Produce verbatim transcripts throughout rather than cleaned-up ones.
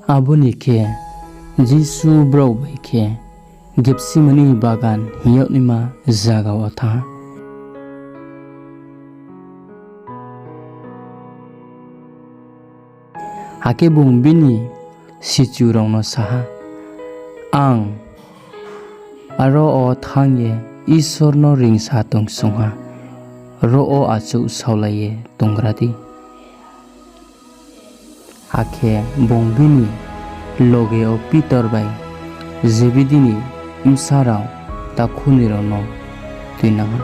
Abo ni khe Jisu brao bai khe Gethsemani bagan hing yag naima zaga wo thanng ha. Akhe bung bini sichu rao no sa ha, Ang aro wo thanng ye Isor no reingsa tong song ha, ro wo achouh saolai ye tonggra di. Akhe bung bini loge wo Pitor bai Zebedi ni bsa rao takhunoi rao no tuinang ha.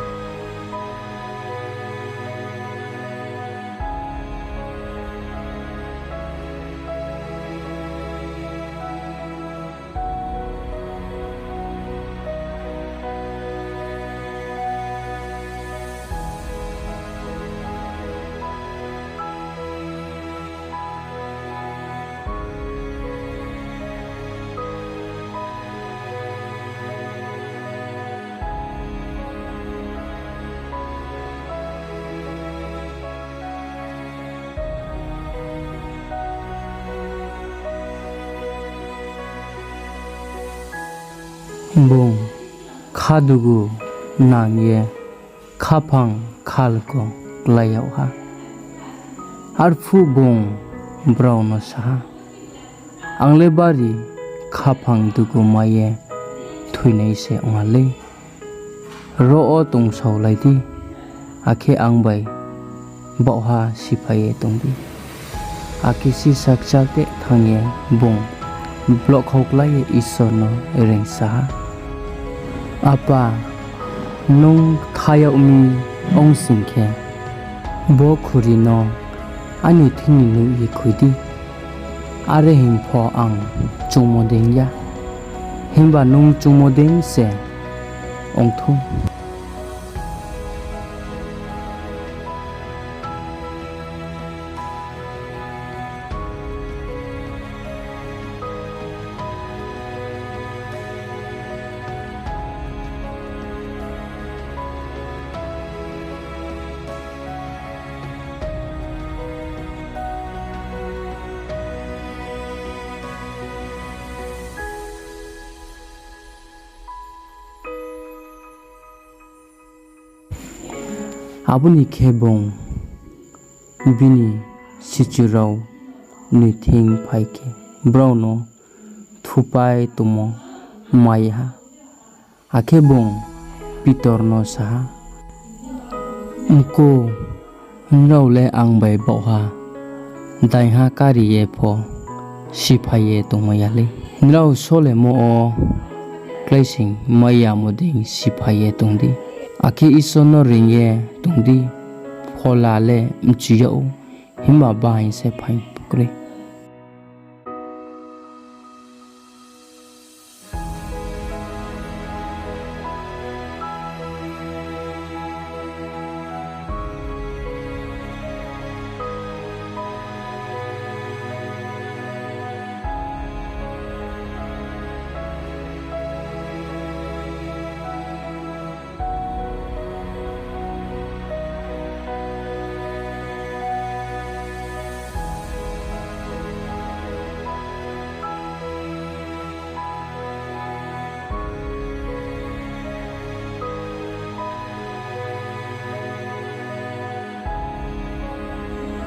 Bung khadugu nang ye khaphang khalko klái yag ha. Arphuh bung brao no sa ha, Ang le bari khaphang dugu mai ye thoinai se ong ha lei. Ro wo tongsaolai di, akhe ang bai baohha siphai ye tong di. Akhe sisa kchalteh thanng ye bung blokhau klái ye Isor no reingsa ha, Apa, nung ktha yag mi ong sing khe, bo khuri no aini thing ni nuh ye khui di. Are hing pho ang choungmo dei ya, himba nung choungmo dei se ong thou. Abo ni khe bung bini sichu rao ni thing phai khe, brao no thupai tongmo mai ha. Akhe bung Pitor no sa ha, Mku, nrao le ang bai baohha daingha kari ye pho siphai ye tongmai ya lei. Nrao solemo wo kláisoing mai yamo dei siphai ye tong di, akhe Isor no reing ye tong di. Phola le mchu yag ou, himba bahaing se phaing kroi.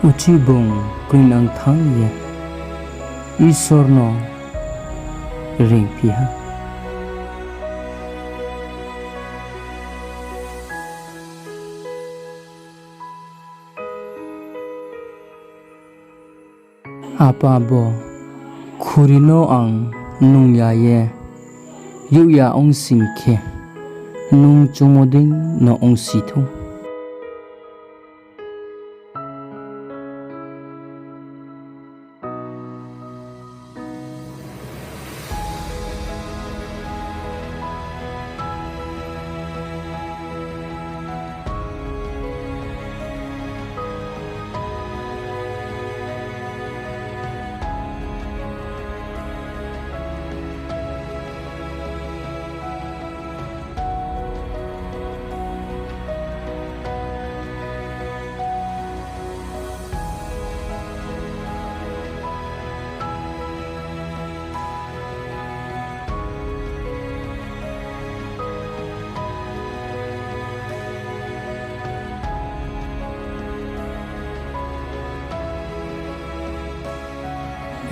Uchih bung krinang thanng ye Isor no reingphi ha. Apa, bo khuri no ang nung ya ye youh ya ong sing khe, nung choungmo dei no ongsi thou.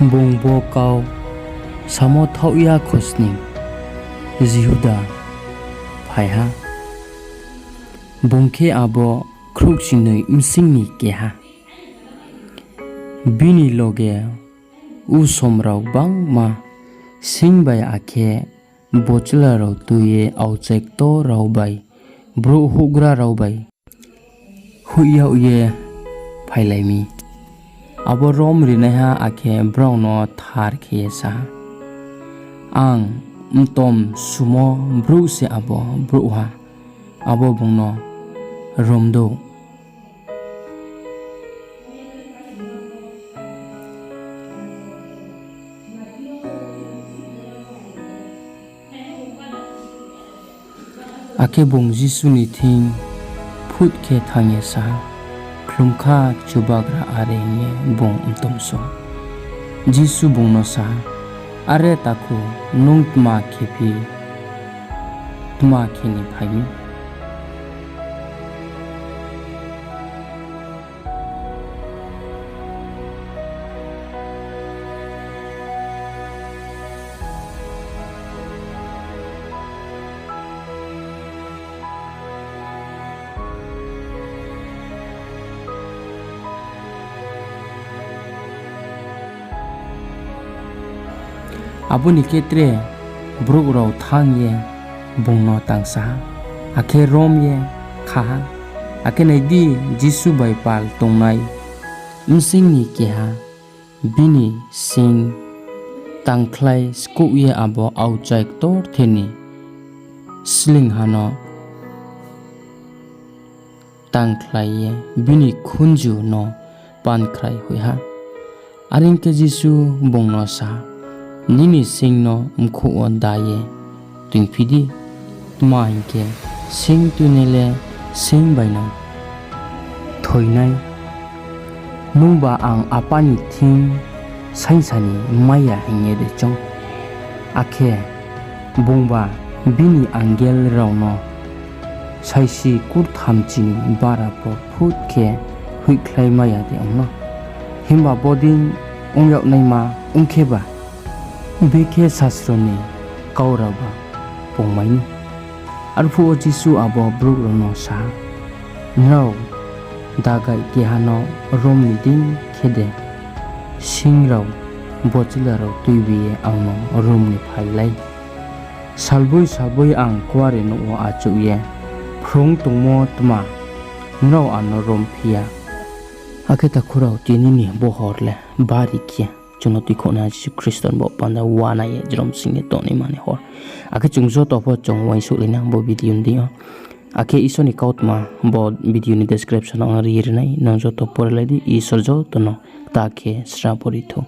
Bung bo kau samo thaoh ya khosning Jihuda phai ha. Bung khe abo khrouhchingnoi bsing ni keha. Bini loge usom rao gbangma, sing bai akhe bochla rao tui ye aokchai ktor rao bai, brouh houhgra rao bai hoih yag ye phailai mi. Abo rom rinaiha akhe brao no thar khe ye sa ha, Ang mtom sumo brouh se abo brouhha, abo bung no rom douh. Akhe bung Jisu ni thing phut khe thanng ye sa ha, Khlumkha Chubagra, are hing ye bung mtom so ha. Jisu bung no sa ha, Are takhu, nung tma khephi tma khe ni phai mi? Abo ni khe tre brouh rao thanng ye bung no tangsa ha, akhe rom ye kha ha. Akhe nai di, Jisu bai pal tongnai bsing ni keha bini sing tangkhlai skouh ye abo aokchai ktorther ni sleingha no tangkhlai ye bini khunju no pankhrai hoih ha. Are ong khe, Jisu bung no sa ha, Nini sing no mkhouh wo da ye toingphi di; tma hing khe, sing tuinai le sing baino thoi nai. Nungba ang Apa ni thing saingsa ni mai ya hing ye de choung? Akhe bungba bini angel rao no saisi kurthamchi ni bara pho phut khe hoihkhlai mai ya de ong no? Himba bodei ong yag naima ong kheba, bikhe sasro ni kau rao ba pungmai ni. Arphuh wo Jisu abo brouh rao no sa ha, Nrao dagai keha no rom ni dei khe de sing rao, bochla rao tuibi ye ang no rom ni phailai? Salboi salboi ang kuarenouh wo achouh ye phrung tongmo tma nrao ang no romphi ya? Akhe takhu rao, tini ni bohor le bari khe chung no tuikhouhnaiha Jisu Khristo ni baoh panda uanai ye jrom sing ye tongnaima ni hor. Akhe chung joto pho chung uaingsouhlai na bo video ni deing yo. Akhe Isor ni kautma bo video ni description wo ang ri ri nai, nung joto pore lai di. Isor joto no kta khe srabo ri thou.